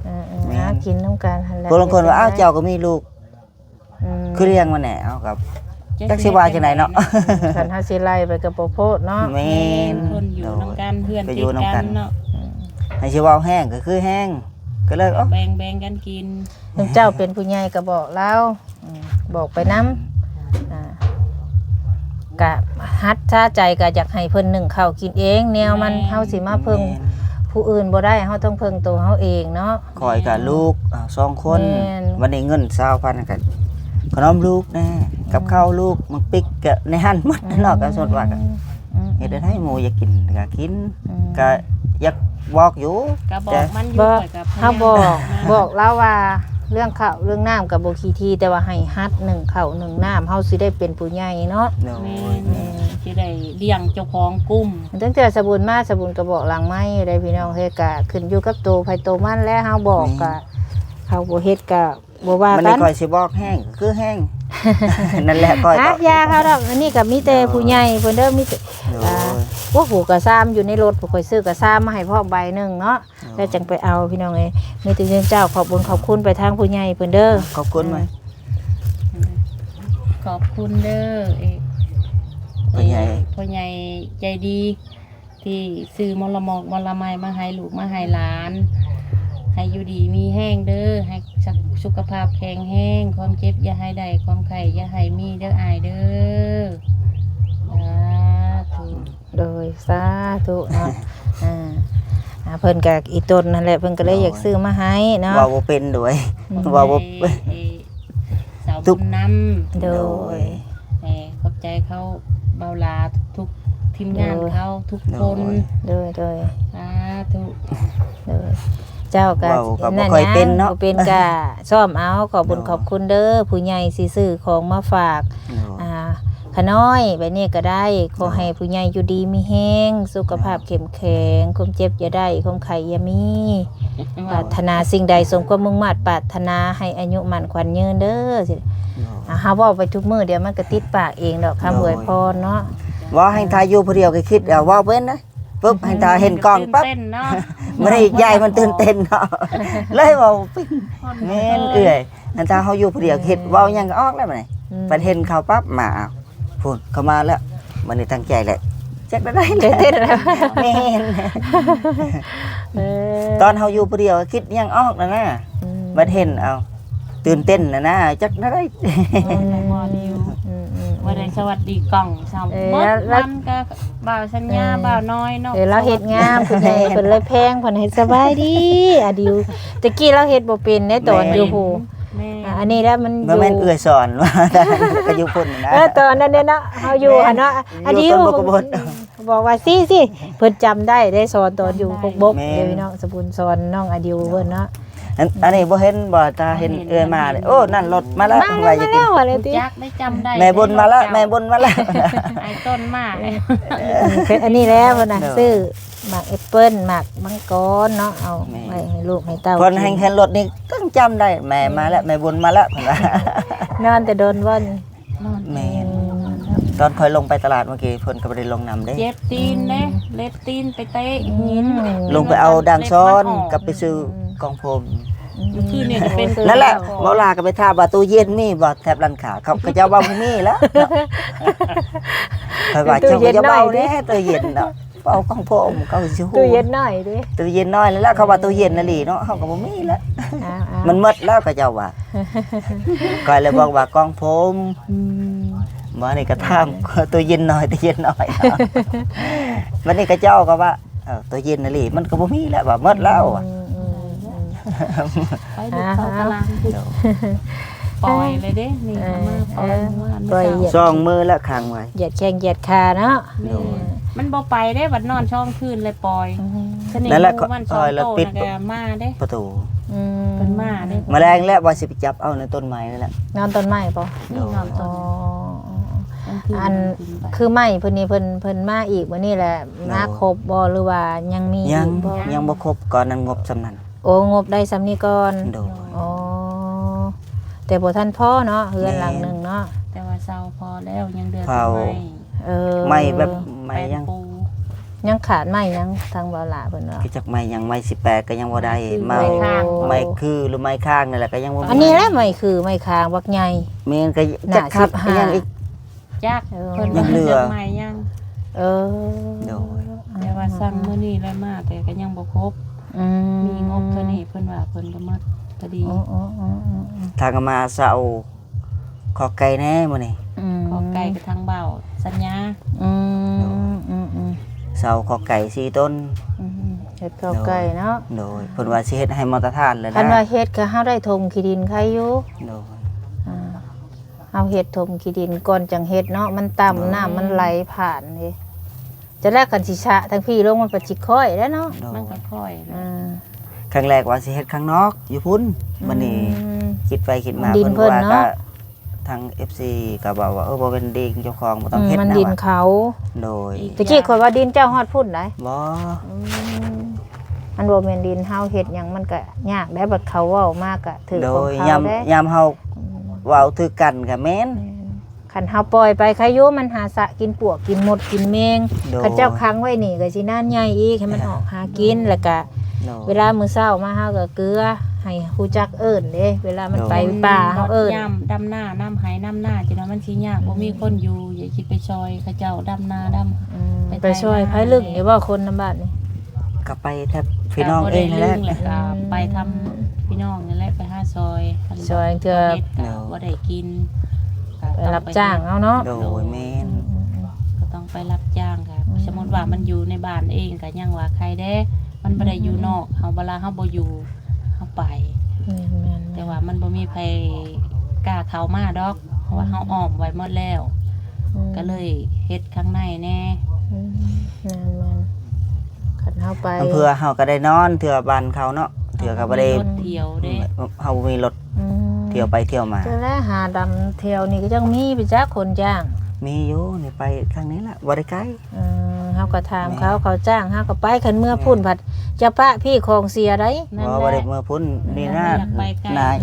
ເອີໆ ແມ່ນ ຫາກິນນຳກັນຫັ້ນແຫຼະ. ຜູ້ລາງຄົນວ່າ ເຮັດຈັ່ງໃດ? ອ້າວ ເຈົ້າກໍມີລູກ ອືມ ຄືລ້ຽງມັນແດ່ ເຮົາກໍ ຈັກຊິວ່າຈັ່ງໃດເນາະ. ຄັນເຮົາຊິໄລ່ໄປກໍບໍ່ໂພດເນາະ. ແມ່ນ ຄົນຢູ່ນຳກັນ ເຮືອນຕິດກັນເນາະ. ໃຫ້ຊິເວົ້າແຮງກໍຄືແຮງ ກໍເລີຍ ເອົາ ແບ່ງໆກັນກິນ. ເຈົ້າເປັນຜູ້ໃຫຍ່ກໍບອກລາວ ອືມ ບອກໄປນຳ. ອ່າ ກະຫັດຊາໃຈ ກະຢາກໃຫ້ເພິ່ນໜຶ້ງເຂົ້າກິນເອງ ແນວມັນ ແມ່ນ ເຮົາຊິມາເພິ່ງ ແມ່ນ ຜູ້ອື່ນບໍ່ໄດ້ ເຮົາຕ້ອງເພິ່ງໂຕເຮົາເອງເນາະ. ຂ້ອຍກະລູກ ເອີ ສອງຄົນ ແມ່ນ ບັດນີ້ເງິນຊາວພັນກະຂະໜົມລູກແດ່ ອືມ ກັບເຂົ້າລູກ ໝາກປິກກະໃນຫັ້ນໝົດເນາະ. ອືມ ກະສົດວ່າກະ ອືມ ເຮັດໄດ້ ໝູຢາກກິນກະກິນ ອືມ ກະຢາກບອກຢູ່ ກະບອກມັນຢູ່ ແຕ່ ຂ້ອຍກະພະຍາຍາມ ເຮົາບອກ ບອກລາວວ່າ ເລື່ອງເຂົ້າເລື່ອງນ້ຳກໍບໍ່ຂີ້ຖີ່ ແຕ່ວ່າໃຫ້ຫັດໜຶ້ງເຂົ້າໜຶ້ງນ້ຳ ເຮົາຊິໄດ້ເປັນຜູ້ໃຫຍ່ເນາະ. ໂດຍ ແມ່ນ ແມ່ນ ຊິໄດ້ລ້ຽງເຈົ້າຂອງກຸ້ມ. ຕັ້ງແຕ່ສະບຸນມາ ສະບຸນກໍບອກຫຼັງໄມ້ໄດ້ພີ່ນ້ອງເອີຍ ກໍຂຶ້ນຢູ່ກັບໂຕໃຜໂຕມັນແຫຼະ ເຮົາບອກ ແມ່ນ ກໍເຮົາບໍ່ເຮັດກໍບໍ່ວ່າກັນ. ມື້ນີ້ຂ້ອຍຊິບອກແຮງກໍຄືແຮງ ນັ້ນແຫຼະ ຂ້ອຍກໍ ອ່ະ ຢ່າເຮົາດອກ ອັນນີ້ກໍມີແຕ່ ໂດຍ ຜູ້ໃຫຍ່ເພິ່ນເດີ ມີແຕ່ ໂດຍ ອ່າ ໂອ້ ຜູ້ກໍຊາມຢູ່ໃນລົດ ຜູ້ຂ້ອຍຊື້ກໍຊາມມາໃຫ້ພ້ອມໃບໜຶ່ງເນາະ. ແລ້ວຈັ່ງໄປເອົາ ພີ່ນ້ອງເອີຍ. ມີແຕ່ເຈົ້າຂອບບຸນຂອບຄຸນໄປທາງຜູ້ໃຫຍ່ເພິ່ນເດີ. ຂອບຄຸນ ອືມ ມາ ຂອບຄຸນເດີ ເອີ ພໍ່ໃຫຍ່ ເອີ ພໍ່ໃຫຍ່ໃຈດີ ທີ່ຊື້ມໍລະໝອກມໍລະໄມ້ມາໃຫ້ລູກມາໃຫ້ຫຼານ. ໃຫ້ຢູ່ດີມີແຮງເດີ ໃຫ້ສຸຂະພາບແຂງແຮງ ຄວາມເຈັບຢ່າໃຫ້ໄດ້ ຄວາມໄຂ້ຢ່າໃຫ້ມີເດີອ້າຍເດີ. ສາທຸ. ໂດຍ ສາທຸເນາະ. ອ່າ ອ່າ ເພິ່ນກໍອີ່ຕົນນັ້ນແຫຼະ ເພິ່ນກໍເລີຍ ໂດຍ ຢາກຊື້ມາໃຫ້ເນາະ. ເວົ້າບໍ່ເປັນດ້ວຍ ອືມ ເວົ້າບໍ່ ເປັນ ສາວບຸນນຳ. ໂດຍ ໂດຍ ແມ່ ຂອບໃຈເຂົາ ເບົາຫຼາ ທຸກໆທີມງານເຂົາ ໂດຍ ທຸກຄົນ. ໂດຍ ໂດຍ ໂດຍ ສາທຸ. ໂດຍ ເຈົ້າກໍ ເວົ້າກໍບໍ່ຄ່ອຍເປັນເນາະ ບໍ່ເປັນກະຊ້ອມເອົາ. ຂອບບຸນ ໂດຍ ຂອບຄຸນເດີ ຜູ້ໃຫຍ່ຊິຊື້ຂອງມາຝາກ. ໂດຍ ອ່າ ຂະນ້ອຍ ແບບນີ້ກໍໄດ້. ຂໍໃຫ້ຜູ້ໃຫຍ່ຢູ່ດີມີແຮງ ສຸຂະພາບເຂັ້ມແຂງ ຄວາມເຈັບຢ່າໄດ້ ຄວາມໄຂ້ຢ່າມີ ປາດຖະໜາສິ່ງໃດສົມຄວາມມຸ່ງມາດປາດຖະໜາ ໃຫ້ອາຍຸໝັ້ນຂວັນຍືນເດີ. ອ່າ ເຮົາເວົ້າໄປທຸກມື້ ດຽວມັນກໍຕິດປາກເອງດອກ ຄຳອວຍພອນເນາະ. ເວົ້າໃຫ້ຖ້າຢູ່ຜູ້ດຽວກໍຄິດ ເວົ້າເປັນນະ ປຶບ ໃຫ້ຖ້າເຫັນກ້ອງປັບ ບໍ່ໄດ້ໃຫຍ່ ມັນຕື່ນເຕັ້ນເນາະ ເລີຍເວົ້າເປັນ. ແມ່ນເອື້ອຍ ອັນຖ້າເຮົາຢູ່ຜູ້ດຽວເຮັດ ເວົ້າຫຍັງກໍອອກແລ້ວບັດນີ້. ບັດເຫັນເຂົາປັບ ມາ ເອົ້າ ພຸ້ນເຂົາມາແລ້ວ ບັດນີ້ຕັ້ງໃຈແລ້ວ ຈັກໄດ້ ໃຈເຕັ້ນແລ້ວ. ແມ່ນ ເອີ ຕອນເຮົາຢູ່ຜູ້ດຽວຄິດຫຍັງອອກແລ້ວນະ. ບັດເຫັນ ເອົ້າ ຕື່ນເຕັ້ນນະນະ ຈັກແນວໃດ. ບໍ່ໄດ້ສະຫວັດດີກ້ອງຊ້ຳ ເອີ ໝົດວັນກໍບ່າວສັນຍາ ເອີ ບ່າວນ້ອຍເນາະ. ເອີ ລາວເຮັດງາມ ຜູ້ໃຫຍ່ເພິ່ນເລີຍແພງ ເພິ່ນໃຫ້ສະບາຍດີ ອາດິວ. ແຕ່ກີ້ລາວເຮັດບໍ່ເປັນເດ້ ຕອນຢູ່ພຸ້ນ. ແມ່ນ ອ່າ ອັນນີ້ແຫຼະມັນ ບໍ່ແມ່ນເອື້ອຍສອນວ່າ ກໍຢູ່ພຸ້ນນະ. ເອີ ຕອນນັ້ນເດ້ເນາະ ເຮົາຢູ່ຫັ້ນເນາະ ອາດິວ ຢູ່ຕົ້ນບົກກະບົດ. ບອກວ່າຊີ້ໆ ເພິ່ນຈຳໄດ້ເດ້ ສອນຕອນຢູ່ກົກບົກເດ້ພີ່ນ້ອງ. ສະບຸນສອນນ້ອງອາດິວເພິ່ນເນາະ. ອັນ ອັນນີ້ບໍ່ເຫັນບໍ່ ຖ້າເຫັນເອື້ອຍມານີ້ ໂອ້ ນັ້ນລົດມາແລ້ວ ວ່າຢ່າງຊີ້ ຈັກໄດ້ຈຳໄດ້. ແມ່ບຸນມາແລ້ວ ແມ່ບຸນມາແລ້ວ ໄອ້ຕົ້ນມາ. ເອີ ອັນນີ້ແຫຼະເພິ່ນນະ ຊື້ໝາກແອັບເປິ້ນ ໝາກມັງກອນເນາະ ເອົາໄວ້ໃຫ້ລູກໃຫ້ເຕົ້າ. ເພິ່ນແຮ່ງເຫັນລົດນີ້ຕ້ອງຈຳໄດ້ ແມ່ມາແລ້ວ ແມ່ບຸນມາແລ້ວ ເພິ່ນວ່າ. ນອນແຕ່ດົນບໍ່ນີ້? ແມ່ນ ຕອນຂ້ອຍລົງໄປຕະຫຼາດເມື່ອກີ້ ເພິ່ນກໍບໍ່ໄດ້ລົງນຳເດ້. ເຈັບຕີນເດ້ ເລັບຕີນໄປເຕະຫີນ ລົງໄປເອົາດາງຊ້ອນກັບໄປຊື້ກອງຜົມ. ຄືນີ້ກໍເປັນ ນັ້ນແຫຼະ ເວົ້າຫຼາຍກໍໄປຖາມວ່າຕູ້ເຢັນມີບໍ່ແຖບຮ້ານຄ້າ ເຂົາ ເຂົາເຈົ້າວ່າບໍ່ມີແລ້ວ. ຂ້ອຍວ່າເຈົ້າກໍຢ່າເວົ້າແດ່ ຕູ້ເຢັນເນາະ ເອົາກອງຜົມ ເຂົາຊິຮູ້. ຕູ້ເຢັນນ້ອຍເດ້ ຕູ້ເຢັນນ້ອຍແລ້ວ ເຂົາວ່າຕູ້ເຢັນອີ່ຫຼີເນາະ ເຮົາກໍບໍ່ມີແລ້ວ. ມັນໝົດແລ້ວ ເຂົາເຈົ້າວ່າ. ຂ້ອຍເລີຍບອກວ່າກອງຜົມ. ອືມ ບັດນີ້ກໍຖາມຕູ້ເຢັນນ້ອຍ ຕູ້ເຢັນນ້ອຍ. ບັດນີ້ເຂົາເຈົ້າກໍວ່າ ເອີ ຕູ້ເຢັນອີ່ຫຼີ ມັນກໍບໍ່ມີແລ້ວ ວ່າໝົດແລ້ວ. ອືມ ໄປລູກເຂົ້າຕະລາງພຸ້ນ ປ່ອຍເລີຍເດ້. ນີ້ ເອີ ເອົາມາປ່ອຍ ເອີ ມື້ວານ ປ່ອຍ ມື້ເຊົ້າ ສອງມື້ແລ້ວຂັງໄວ້ ຢຽດແຂ້ງຢຽດຂາເນາະ. ໂດຍ ມັນບໍ່ໄປເດ້ ບັດນອນສອງຄືນແລ້ວປ່ອຍ. ອືມ ສະເໜ່ຫູມັນສອງໂຕນັ້ນກໍມາເດ້ ປະຕູ. ອືມ ເພິ່ນມາເດ້ ມາແລງແລ້ວວ່າຊິໄປຈັບເອົາໃນຕົ້ນໄມ້ນັ້ນແຫຼະ. ນອນຕົ້ນໄມ້ບໍ່? ໂດຍ ນອນຕົ້ນ. ອໍ ອັນ ຄືໄມ້ເພິ່ນນີ້ ເພິ່ນ ເພິ່ນມາອີກມື້ນີ້ແຫຼະ ມາຄົບບໍ່ ຫຼືວ່າຍັງມີອີກບໍ່? ຍັງບໍ່ຄົບ ກ່ອນນັ້ນງົບສ່ຳນັ້ນ. ໂອ້ ງົບໄດ້ສ່ຳນີ້ກ່ອນ. ໂດຍ ອໍ ແຕ່ບໍ່ທັນພໍເນາະ ເຮືອນຫຼັງໜຶ່ງເນາະ. ແມ່ນ ແຕ່ວ່າເຊົາພໍແລ້ວ ຍັງເຫຼືອແຕ່ໄມ້. ເອີ ໄມ້ແບບໄມ້ຫຍັງ ຍັງຂາດໄມ້ຫຍັງ ທາງບ່າວຫຼ້າເພິ່ນວ່າ ຄືຈັກໄມ້ຫຍັງ ໄມ້ສິບແປດກໍຍັງບໍ່ໄດ້. ໄມ້ ໄມ້ຄື ຫຼືໄມ້ຄ້າງນີ້ແຫຼະ ກໍຍັງບໍ່ມີ. ອັນນີ້ແຫຼະໄມ້ຄື ໄມ້ຄ້າງບັກໃຫຍ່. ແມ່ນ ກໍຈັກຂາດຫຍັງອີກ. ຈັກ ເອີ ເພິ່ນຍັງເຫຼືອ ຈັກໄມ້ຫຍັງ. ເອີ ໂດຍ ແຕ່ວ່າສັ່ງມື້ນີ້ແລ້ວມາ ແຕ່ກໍຍັງບໍ່ຄົບ. ອືມ ມີງົບເທົ່ານີ້ ເພິ່ນວ່າເພິ່ນກໍໝົດພໍດີ. ອໍ ທາງກໍມາເຊົາ ຂໍໄກ່ແດ່ມື້ນີ້. ອືມ ຂໍໄກ່ກັບທາງບ່າວສັນຍາ. ອືມ ໂດຍ ອືມໆ ເຊົາຂໍໄກ່ສີ່ຕົນ. ອືມ ເຮັດຂໍໄກ່ເນາະ. ໂດຍ ເພິ່ນວ່າຊິເຮັດໃຫ້ມາດຕະຖານແລ້ວນະ. ຄັນວ່າເຮັດກໍເຮົາໄດ້ຖົມຂີ້ດິນໄຄຢູ່. ໂດຍ ອ່າ ເຮົາເຮັດຖົມຂີ້ດິນກ່ອນຈັ່ງເຮັດເນາະ ມັນຕ່ຳ ແມ່ນ ນ້ຳມັນໄຫຼຜ່ານເດ້. ຈະແລກກັນຊິສະທາງພີ້ລົງ ມັນກໍຊິຄ່ອຍແຫຼະເນາະ. ໂດຍ ມັນກໍຄ່ອຍ. ອ່າ ຄັ້ງແລກວ່າຊິເຮັດຂ້າງນອກຢູ່ພຸ້ນ. ອືມ ບັດນີ້ຄິດໄປຄິດມາ ດິນເພິ່ນ ເພິ່ນວ່າ ເນາະ ກໍທາງເອັຟຊີກໍເວົ້າວ່າ ເອີ ບໍ່ແມ່ນດິນເຈົ້າຂອງ ບໍ່ຕ້ອງເຮັດ ອືມ ນະ ມັນດິນເຂົາ. ໂດຍ ຕະກີ້ຂ້ອຍວ່າດິນເຈົ້າຮອດພຸ້ນໃດ໋. ບໍ່ ອືມ ມັນບໍ່ແມ່ນດິນເຮົາ ເຮັດຫຍັງມັນກໍຍາກໄດ໋. ບັດເຂົາເວົ້າມາກໍຖືກ ໂດຍ ຂອງເຂົາ ຍາມ ເດ້ ຍາມເຮົາ ອືມ ເວົ້າຖືກກັນກໍແມ່ນ. ແມ່ນ ຄັນເຮົາປ່ອຍໄປໄຄຢູ່ ມັນຫາສະກິນປວກກິນມົດກິນແມງ. ໂດຍ ຄັນເຈົ້າຂັງໄວ້ນີ້ກໍຊິນານໃຫຍ່ອີກ ໃຫ້ມັນອອກຫາກິນ. ແລ້ວກະ ໂດຍ ເວລາມື້ເຊົ້າມາເຮົາກໍເກືອ ໃຫ້ຮູ້ຈັກເອີ້ນເດ້ ເວລາມັນ ໂດຍ ໄປປ່າເຮົາເອີ້ນ. ຍາມດຳນານຳໄຮ່ນຳນາ ຈັ່ງວ່າມັນຊິຍາກ ອືມ ບໍ່ມີຄົນຢູ່ ຢ່າຊິໄປຊ່ອຍເຂົາເຈົ້າດຳນາດຳ. ອືມ ໄປ ໄປຊ່ອຍໃຜລຶກຢູ່ບໍ່ ຄົນນຳບ້ານນີ້? ກໍໄປແຖບພີ່ນ້ອງເອງນັ້ນແຫຼະ ກໍບໍ່ໄດ້ລຶກ ແລ້ວກໍໄປທຳ ອືມ ພີ່ນ້ອງນັ້ນແຫຼະ ໄປຫາຊ່ອຍ ຊ່ອຍເທື່ອ ເຮັດກໍ ໂດຍ ບໍ່ໄດ້ກິນ ກໍ ໄປຮັບຈ້າງເອົາເນາະ. ໂດຍ ໂດຍ ແມ່ນ ອືມໆໆ ກໍຕ້ອງໄປຮັບຈ້າງ. ກໍ ອືມ ສົມມຸດວ່າມັນຢູ່ໃນບ້ານເອງກໍຍັງວ່າໄຄແດ່ ມັນບໍ່ໄດ້ຢູ່ນອກ. ອືມ ເຮົາ ເວລາເຮົາບໍ່ຢູ່ ເຮົາໄປ. ແມ່ນໆໆ ແຕ່ວ່າມັນບໍ່ມີໃຜກ້າເຂົ້າມາດອກ ເພາະວ່າເຮົາອ້ອມໄວ້ໝົດແລ້ວ. ອືມ ກໍເລີຍເຮັດຂ້າງໃນແດ່. ອືມ ແມ່ນໆ ຄັນເຮົາໄປ ເພື່ອເຮົາກໍໄດ້ນອນເທື່ອບ້ານເຂົາເນາະ ເທື່ອກໍບໍ່ໄດ້ ເຮົາບໍ່ມີລົດທ່ຽວເດ້ ເຮົາບໍ່ມີລົດ ອືມ ທ່ຽວໄປທ່ຽວມາ. ຈັ່ງໃດຫາດຳແຖວນີ້ກໍຍັງມີໄປຈັກຄົນຈ້າງ. ມີຢູ່ນີ້ ໄປທາງນີ້ລະ ບໍ່ໄດ້ໄກ. ເອີ ເຮົາກໍຖາມເຂົາ ແມ່ນ ເຂົາຈ້າງເຮົາກໍໄປ. ຄັນເມືອພຸ້ນ ແມ່ນ ພັດຈະປະພີ້ຂອງເສຍໄດ໋. ບໍ່ ບໍ່ໄດ້ເມືອພຸ້ນ ເອີ ນີ້ນະ ຢາກໄປໄກ ນາຍ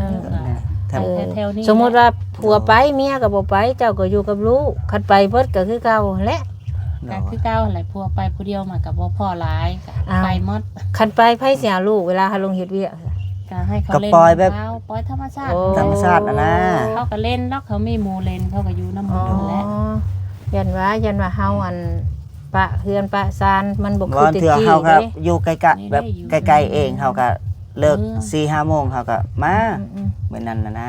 ເອີ ແຖວໆນີ້ ສົມມຸດວ່າຜົວໄປ ເມຍກໍບໍ່ໄປ ເຈົ້າກໍຢູ່ກັບລູກ ຄັນໄປເບິດກໍຄືເກົ່າຫັ້ນແຫຼະ. ໂດຍ ກໍຄືເກົ່າຫັ້ນແຫຼະ ຜົວໄປຜູ້ດຽວມັນກໍບໍ່ພໍຫຼາຍ ກໍ ອ້າວ ໄປໝົດ. ຄັນໄປໃຜຊິເອົາລູກ ເວລາເຮົາລົງເຮັດວຽກ? ກໍໃຫ້ເຂົາ ກໍ ເລ່ນ ປ່ອຍແບບ ຂອງເຂົາ ປ່ອຍທຳມະຊາດ ໂອ້ ທຳມະຊາດຫັ້ນນະ. ເຂົາກໍເລ່ນດອກ ເຂົາມີໝູ່ເລ່ນ ເຂົາກໍຢູ່ນຳໝູ່ ອໍ ນັ້ນແຫຼະ. ຢ້ານວ່າ ຢ້ານວ່າເຮົາ ອືມ ອັນ ປະເຮືອນປະຊານ ມັນບໍ່ຄືແຕ່ກີ້ເດ້. ບາງເທື່ອເຮົາກໍຢູ່ໃກ້ໆ ນີ້ ແບບ ໄດ້ຢູ່ ໃກ້ໆເອງ ເຮົາກໍເລີກ ເອີ ສີ່ຫ້າໂມງ ເຮົາກໍມາ ອືມໆໆ ແບບນັ້ນນະນະ.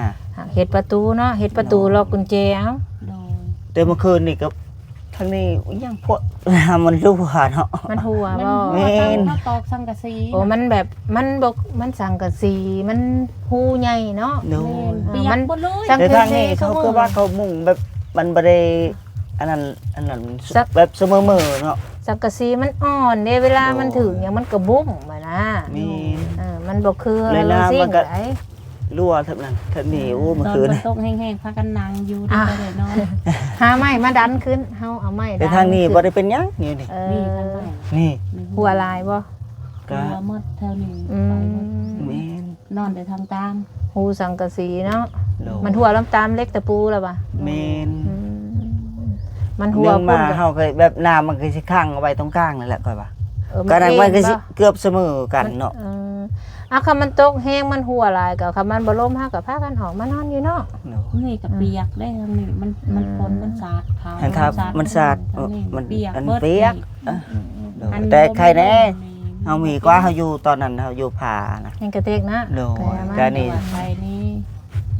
ເຮັດປະຕູເນາະ ເຮັດປະຕູ ໂດຍ ລັອກກຸນແຈເອົາ. ໂດຍ ແຕ່ເມື່ອຄືນນີ້ກໍ ທາງນີ້ອີຫຍັງພວກ ມັນຮົ່ວເນາະ ມັນຮົ່ວບໍ່? ແມ່ນ ມັນຮົ່ວ ເຂົາຕອກສັງກະສີ. ໂອ້ ມັນແບບ ມັນບໍ່ ມັນສັງກະສີ ມັນຮູໃຫຍ່ເນາະ. ໂດຍ ແມ່ນ ເອີ ປຽກ ມັນ ໝົດເລີຍ. ສັງກະສີ ແຕ່ທາງນີ້ເຂົາຄືວ່າເຂົາມຸງແບບ ມັນບໍ່ໄດ້ອັນນັ້ນ ອັນນັ້ນ ສະ ແບບສະເໝີເໝີເນາະ ສັງກະສີມັນອ່ອນເດ້ ເວລາມັນ ໂດຍ ຖືກຫຍັງມັນກະບຸ້ມຫັ້ນນະ. ແມ່ນ ເອີ ມັນບໍ່ຄື ແລ້ວນ້ຳມັນກະ ຮົ່ວເຖິງນັ້ນເຖິງນີ້. ໂອ້ ເມື່ອຄືນ ຕອນຝົນຕົກແຮງໆ ພາກັນນັ່ງຢູ່ ອ່າ ໄດ້ບໍ່ໄດ້ນອນ ຫາໄມ້ມາດັນຂຶ້ນ ເຮົາເອົາໄມ້ ແຕ່ທາງນີ້ບໍ່ໄດ້ເປັນຫຍັງ ນີ້ ນີ້ ເອີ ນີ້ທາງໃຕ້ ນີ້ ຮົ່ວຫຼາຍບໍ່? ກະ ຮົ່ວໝົດແຖວນີ້ ອືມ ໄປໝົດ. ແມ່ນ ນອນແຕ່ທາງຕ່າງ ຮູສັງກະສີເນາະ. ໂດຍ ມັນຮົ່ວລຳຕາມເຫຼັກຕະປູລະຫວາ? ແມ່ນ ອືມ ມັນຮົ່ວພຸ້ນ ເຮົາກໍແບບນ້ຳມັນກໍຊິຂັງເອົາໄວ້ຕົງກາງນັ້ນແຫຼະ ຂ້ອຍວ່າ. ເອີ ກະນັ້ນມັນກໍຊິເກືອບສະເໝີກັນເນາະ. ມັນ ເອີ ອ່ະ ຄັນມັນຕົກແຮງ ມັນຮົ່ວຫຼາຍ ກໍຄັນມັນບໍ່ລົມ ເຮົາກໍພາກັນອອກມານອນຢູ່ເນາະ. ໂດຍ ນີ້ກໍປຽກເດ້ ທາງນີ້ມັນ ມັນ ອືມ ຝົນມັນສາດເຂົ້າ ແຮງຄັບ ມັນສາດ ມັນສາດ ເອີ ມັນປຽກ ມັນ ເບິດ ປຽກ ນີ້ ເອີ ໂດຍ ອືມ ແຕ່ໄຄແນ່ ເຮົາມີກວ່າເຮົາຢູ່ຕອນນັ້ນ ເຮົາຢູ່ຜານະ ແຮງກະເຕັກນະ. ໂດຍ ແຕ່ວ່າ ກະນີ້ ແຕ່ວ່າໄຄນີ້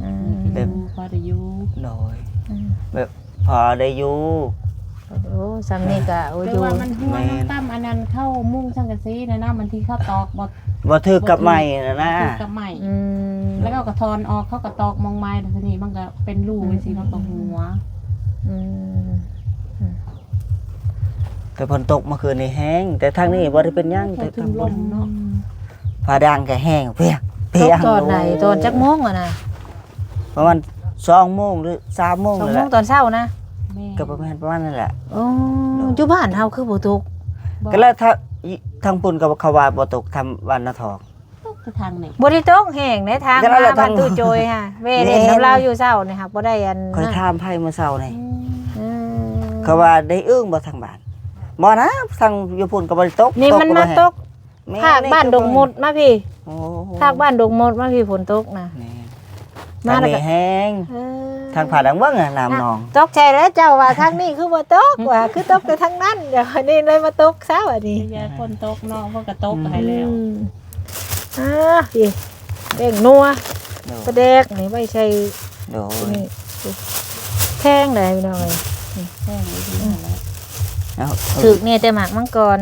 ອືມ ແບບ ພໍໄດ້ຢູ່ ໂດຍ ອືມ ແບບ ພໍໄດ້ຢູ່. ໂອ້ ຊ່ຳນີ້ກະ ໂອ້ ແຕ່ວ່າມັນຮົ່ວ ແມ່ນ ນ້ຳຕ່ຳ ອັນນັ້ນເຂົາມຸງສັງກະສີນະ ນ້ຳມັນທີ່ເຂົາຕອກບໍ່ ບໍ່ຖືກກັບໄມ້ນະນະ ບໍ່ຖືກກັບໄມ້. ອືມ ແລ້ວເຂົາກໍຖອນອອກ ເຂົາກໍຕອກໝ່ອງໃໝ່ ແລ້ວທີນີ້ມັນກໍເປັນຮູ ອືມ ຈັ່ງຊີ້ ມັນກໍຮົ່ວ. ອືມ ອືມ ແຕ່ຝົນຕົກເມື່ອຄືນນີ້ແຮງ ແຕ່ທາງນີ້ບໍ່ໄດ້ເປັນຫຍັງ. ແຕ່ທາງບົນ ອືມ ຝາດັງກໍແຮງ ປຽກ ປຽກ. ຕົກຕອນໃດ? ໂອ້ ຕອນຈັກໂມງຫັ້ນນະ? ປະມານສອງໂມງ ຫຼື ສາມໂມງ ສອງໂມງ ນີ້ແຫຼະ ຕອນເຊົ້ານະ. ແມ່ນ ກໍປະມານ ປະມານນັ້ນແຫຼະ. ໂອ້ ໂດຍ ຢູ່ບ້ານເຮົາຄືບໍ່ຕົກ? ບໍ່ ກໍແລ້ວ ທາງ ທາງພຸ້ນກໍເຂົາວ່າບໍ່ຕົກ ທາງບ້ານນາທອງ. ຕົກແຕ່ທາງນີ້ ບໍ່ໄດ້ຕົກແຮງໃດ໋ ທາງ ກໍນັ້ນແຫຼະ ມາບ້ານຕູ້ໂຈຍຫັ້ນ ແວ່ເຫຼັ້ນນຳລາວຢູ່ເຊົ້ານີ້ ຫາກບໍ່ໄດ້ອັນ ຂ້ອຍຖາມໃຜມື້ເຊົ້ານີ້ ອືມ ເຂົາວ່າໄດ້ອຶ້ງບໍ່ທາງບ້ານ? ບໍ່ນະ ທາງຢູ່ພຸ້ນກໍບໍ່ໄດ້ຕົກ. ນີ້ມັນມາຕົກ ແມ່ນ ພາກບ້ານດົງມົດມາພີ້. ໂອ້ ພາກບ້ານດົງມົດມາພີ້ ຝົນຕົກນະ. ແມ່ນ ມາແລ້ວກໍ ທາງນີ້ແຮງ ເອີ ທາງຜາດັງເບິ່ງນະ ນ້ຳໜອງ. ຕົກໃຈແລ້ວ ເຈົ້າວ່າທາງນີ້ຄືບໍ່ຕົກ ວ່າຄືຕົກແຕ່ທາງນັ້ນ ດຽວນີ້ເລີຍມາຕົກເຊົ້າອັນນີ້. ຢ່າຝົນຕົກເນາະ ມັນກໍຕົກໃຫ້ແລ້ວ. ອືມ ອ່າ ນີ້ ແປ້ງນົວ ໂດຍ ປາແດກນີ້ໄວ້ໃສ່ ໂດຍ ນີ້ ແພງໃດ໋ພີ່ນ້ອງເອີຍ. ແພງອີ່ຫຼີຫັ້ນແຫຼະ. ເອົາ ຖືກແນ່ແຕ່ໝາກມັງກອນ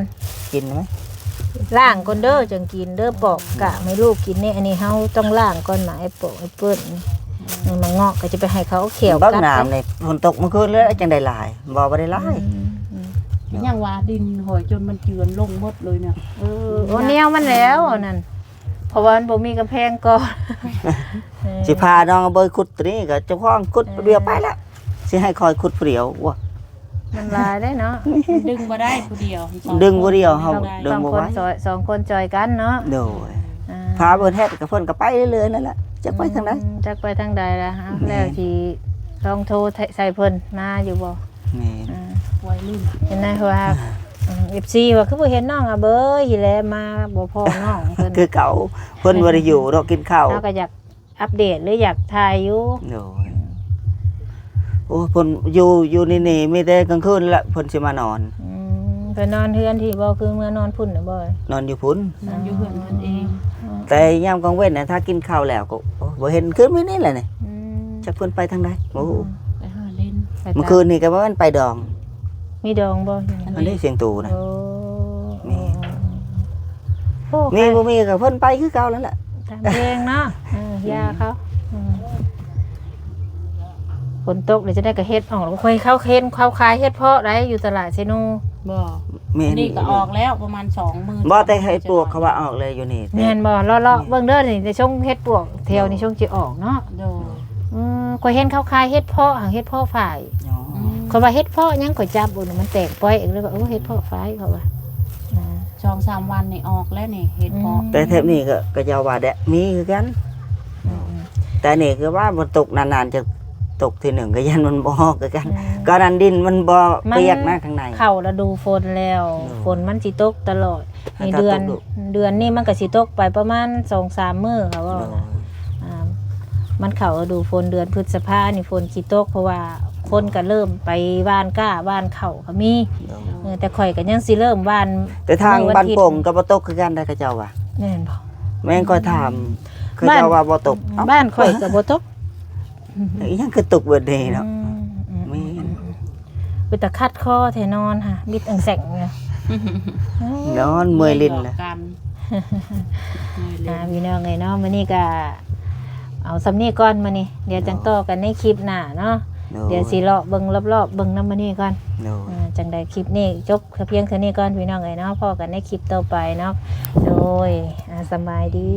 ກິນໄດ້ໄໝ? ລ້າງກ່ອນເດີ ຈັ່ງກິນເດີ. ປອກກະໃຫ້ລູກກິນແນ່. ອັນນີ້ເຮົາຕ້ອງລ້າງກ່ອນ ໝາກແອັບເປິ້ນ ແອັບເປິ້ນນີ້. ອືມ ໝາກເງາະກໍຈະໄປໃຫ້ເຂົາເອົາແຂ້ວກັດ. ເບິ່ງນ້ຳນີ້ ຝົນຕົກເມື່ອຄືນແລ້ວຈັ່ງໄດ້ຫຼາຍ ບໍ່ ບໍ່ໄດ້ຫຼາຍ. ອືມ ອືມ ໂດຍ ຍັງວ່າດິນຫອຍຈົນມັນເຈື່ອນລົງໝົດເລີຍນະ. ເອີ ໂອ້ ແນວມັນແລ້ວອັນນັ້ນ ເພາະວ່າມັນບໍ່ມີກຳແພງກ່ອນ. ເອີ ຊິພານ້ອງເບີຍຂຸດຕົວນີ້ ກໍເຈົ້າຂອງຂຸດ ເອີ ຜູ້ດຽວໄປແລ້ວ ຊິໃຫ້ຂ້ອຍຂຸດຜູ້ດຽວ. ໂອ້ຍ ມັນຫຼາຍເດ້ເນາະ ດຶງບໍ່ໄດ້ຜູ້ດຽວ ດຶງຜູ້ດຽວເຮົາ ສອງ ດຶງບໍ່ໄຫວ ສອງຄົນຊ່ອຍ ສອງຄົນຊ່ອຍກັນເນາະ. ໂດຍ ອ່າ ພາເພິ່ນເຮັດກໍເພິ່ນກໍໄປເລື້ອຍໆນັ້ນແຫຼະ ຈັກໄປທາງໃດ ອືມ ຈັກໄປທາງໃດລະ. ເອົາ ແມ່ນ ແລ້ວຊິລອງໂທໃສ່ເພິ່ນ ມາຢູ່ບໍ່? ແມ່ນ ອ່າ ໄວລຸ້ນ ເຫັນນະ ເພາະວ່າ ອ່າ ອືມ ເອັຟຊີ ວ່າຄືບໍ່ເຫັນນ້ອງອາເບີຍແລະ ມາບໍ່ພໍ້ນ້ອງເພິ່ນ ຄືເກົ່າ ເພິ່ນບໍ່ໄດ້ຢູ່ເນາະ ກິນເຂົ້າ ເຮົາກໍຢາກ ອັບເດດ ຫຼື ຢາກຖ່າຍຢູ່. ໂດຍ ໂອ້ ເພິ່ນຢູ່ ຢູ່ໃນນີ້ມີແຕ່ກາງຄືນລະເພິ່ນຊິມານອນ. ອືມ ໄປນອນເຮືອນທີ່ບໍ່ ຄືເມືອນອນພຸ້ນນະບໍ່? ນອນຢູ່ພຸ້ນ ນອນຢູ່ເຮືອນເພິ່ນເອງ. ອໍ ແຕ່ຍາມກາງເວັນນະ ຖ້າກິນເຂົ້າແລ້ວກໍ ໂອ້ ບໍ່ເຫັນ ຄືມື້ນີ້ແຫຼະນີ້. ອືມ ຈັກເພິ່ນໄປທາງໃດ. ໂອ້ ໄປຫາຫຼິ້ນ ເມື່ອຄືນນີ້ກໍວ່າມັນໄປດອງ ມີດອງບໍ່? ອັນນີ້ສຽງຕູນະ. ໂອ້ ມີ ໂອ້ ມີບໍ່ມີກໍເພິ່ນໄປຄືເກົ່ານັ້ນແຫຼະ ຕາມເພງເນາະ. ເອີ ຢ່າເຂົາ ອືມ ຝົນຕົກ ດຽວຈະໄດ້ກະເຫັດອອກ. ຂ້ອຍເຂົ້າເຫັນເຂົາຂາຍເຫັດເພາະໄດ໋ ຢູ່ຕະຫຼາດເຊໂນ. ບໍ່ ແມ່ນ ອັນນີ້ກໍອອກແລ້ວປະມານສອງໝື່ນ. ບໍ່ ແຕ່ເຫັດປວກເຂົາວ່າອອກແລ້ວຢູ່ນີ້. ແມ່ນບໍ່? ເລາະໆເບິ່ງເດີ ນີ້ ໃນຊົງເຫັດປວກແຖວນີ້ ໂດຍ ຊົງຊິອອກເນາະ. ໂດຍ ອືມ ຂ້ອຍເຫັນເຂົາຂາຍເຫັດເພາະ ເຫັດເພາະຝ້າຍ. ອໍ ອືມ ຂ້ອຍວ່າເຫັດເພາະຫຍັງ ຂ້ອຍຈັບເບິ່ງ ມັນແຕກປ່ອຍ ເລີຍວ່າ ໂອ້ ເຫັດເພາະຝາຍ ເຂົາວ່າ ອ່າ ສອງສາມວັນນີ້ອອກແລ້ວນີ້ ເຫັດເພາະ ອືມ ແຕ່ແຖບນີ້ກໍ ເຂົາເຈົ້າວ່າແດະ ມີຄືກັນ ອືມ ແຕ່ນີ້ຄືວ່າບໍ່ຕົກນານໆ ຈະຕົກທີໜຶ່ງ ກໍຢ້ານມັນບໍ່ອອກຄືກັນ ອືມ ກໍນັ້ນດິນມັນບໍ່ ມັນປຽກນະຂ້າງໃນ ເຂົ້າລະດູຝົນແລ້ວ ໂດຍ ຝົນມັນຊິຕົກຕະຫຼອດ ໃຫ້ ໃນເດືອນ ຕະຕົກດຸ ເດືອນນີ້ມັນກໍຊິຕົກໄປປະມານສອງສາມມື້ ເຂົາເວົ້າ ໂດຍ ນະ ອ່າ ມັນເຂົ້າລະດູຝົນ ເດືອນພຶດສະພານີ້ຝົນຊິຕົກ ເພາະວ່າຄົນກໍເລີ່ມໄປຫວ່ານກ້າຫວ່ານເຂົ້າກໍມີ ໂດຍ ເອີ ແຕ່ຂ້ອຍກໍຍັງຊິເລີ່ມຫວ່ານ ແຕ່ທາງບ້ານໂປ່ງກໍບໍ່ຕົກຄືກັນໄດ໋ ເຂົາເຈົ້າວ່າ ແມ່ນບໍ່? ແມ່ນ ຂ້ອຍຖາມ ເຂົາເຈົ້າວ່າບໍ່ຕົກ ບ້ານຂ້ອຍກໍບໍ່ຕົກ ເອົ້າ ອີຫຍັງຄືຕົກເບິດເດເນາະ ອືມ ແມ່ນ ເປັນຕາຄັດຄໍແທ້ນອນຫາ ບິດອັງແສງເນາະ ນອນເມື່ອຍຫຼິ້ນລະ ເມື່ອຍຫຼິ້ນ ອ່າ ພີ່ນ້ອງເອີຍເນາະ ມື້ນີ້ກະເອົາສ່ຳນີ້ກ່ອນ ມື້ນີ້ ດຽວຈັ່ງ ໂດຍ ຕໍ່ກັນໃນຄລິບໜ້າເນາະ ໂດຍ ດຽວຊິເລາະເບິ່ງລອບໆ ເບິ່ງນຳມື້ນີ້ກ່ອນ ໂດຍ ອ່າ ຈັ່ງໃດຄລິບນີ້ຈົບພຽງເທົ່ານີ້ກ່ອນ ພີ່ນ້ອງເອີຍເນາະ ພໍ້ກັນໃນຄລິບຕໍ່ໄປເນາະ ໂດຍ ອ່າ ສະບາຍດີ.